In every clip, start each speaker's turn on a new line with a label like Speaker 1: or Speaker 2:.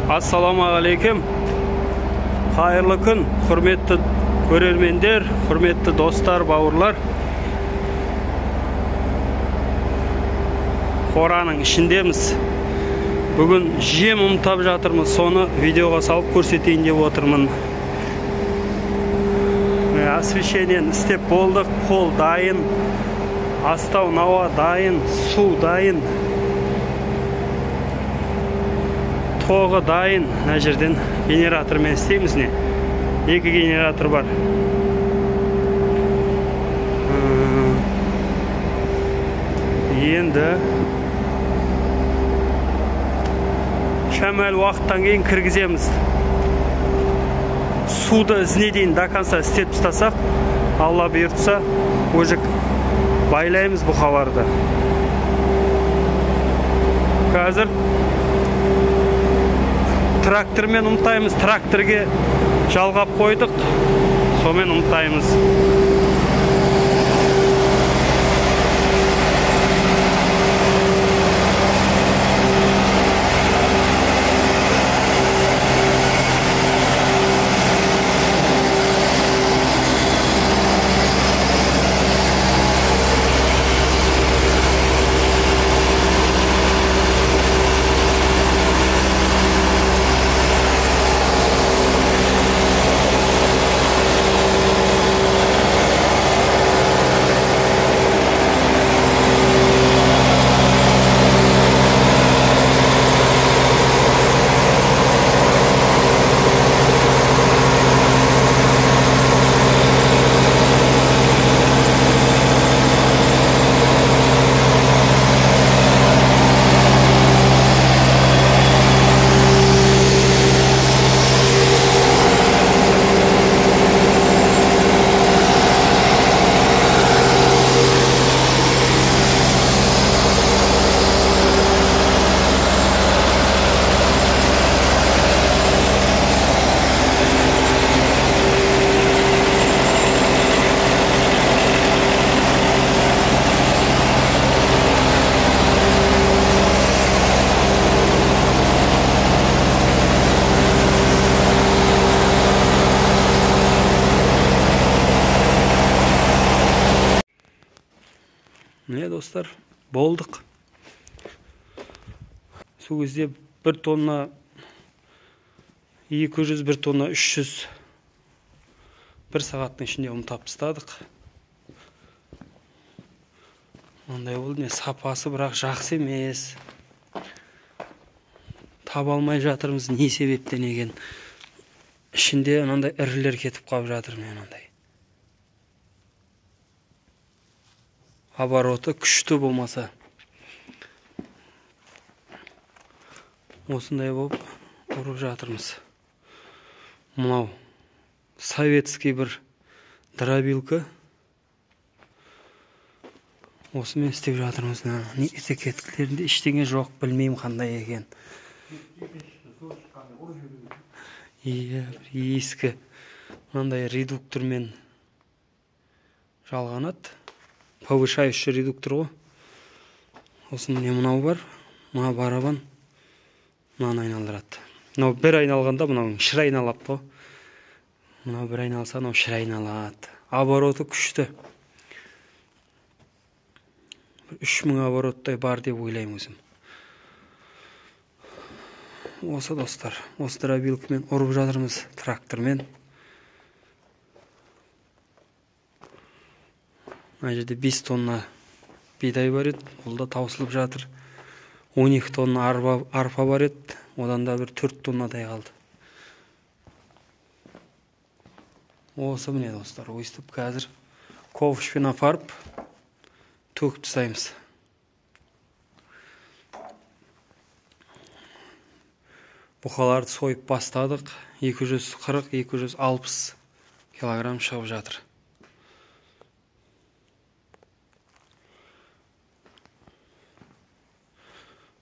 Speaker 1: Ассалаумағалейкум. Қайырлы күн, құрметті көрермендер, құрметті достар, бауырлар. Қораның ішіндеміз. Бүгін жем ұмтап жатырмыз, соны видеоға салып көрсетейін деп отырмын. Освещениені істеп болдық, пол дайын, астау науа дайын, су дайын, тоғы дайын. Мына жерден генератормен істейміз, не? Екі генератор бар. Енді шамалы уақыттан кейін кіргіземіз. Суды ізіне дейін до конца істетіп тастасақ, Алла бұйыртса, уже байлаймыз бұқаларды. Қазір трактормен ұмтаймыз, тракторге жалғап қойдық, сонымен ұмтаймыз. Міне достар, болдық. Сол кезде 1 тонна 200, 1 тонна 300 бір сағаттың ішінде ұмтап тастадық. Мындай болды, не сапасы бірақ жақсы емес. Таба алмай жатырмыз, не себептен екен. Ішінде мынандай ірілер кетіп қалып жатыр, мынандай. Обороты күшті болмаса. Осындай болып ұрып жатырмыз. Мынау советский бір дробилка. Осымен істеп жатырмыз. Не этикеткалерінде ештеңе жоқ, білмеймін қандай екен. Иә, бір ескі мынандай редуктормен жалғанады. Повышающий редуктор ғой. Осының міне мынау бар, мына барабан мынаны айналдырады. Мынау бір айналғанда мынау шыр айналады ғой. Мынау бір айналса, мынау шыр айналады. Обороты күшті. 3000 обороттай бар деп ойлаймын өзім. Осы достар, осы дробилкамен ұрып жатырмыз, трактормен. Мына жерде 5 тонна бидай бар еді, ол да таусылып жатыр. 12 тонна арпа бар еді, одан да бір 4 тоннадай қалды. Осы міне достар, өйстіп қазір ковшпен апарып төгіп тастаймыз. Бұқаларды сойып бастадық, 240-260 килограмм шығып жатыр.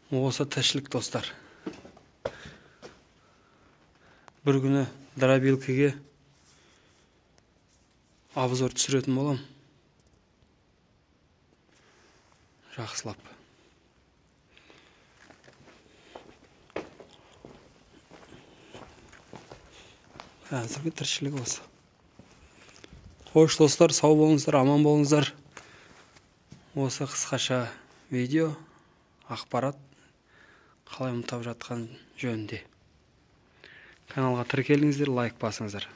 Speaker 1: Осы тіршілік достар. Бір күні дробилкаге обзор түсіретін болам. Жақсылап. Қазіргі тіршілік осы. Қош, достар, сау болыңыздар, аман болыңыздар. Осы қысқаша видео ақпарат қалай ұмтап жатқан жөнінде. Каналға тіркеліңіздер, лайк басыңыздар.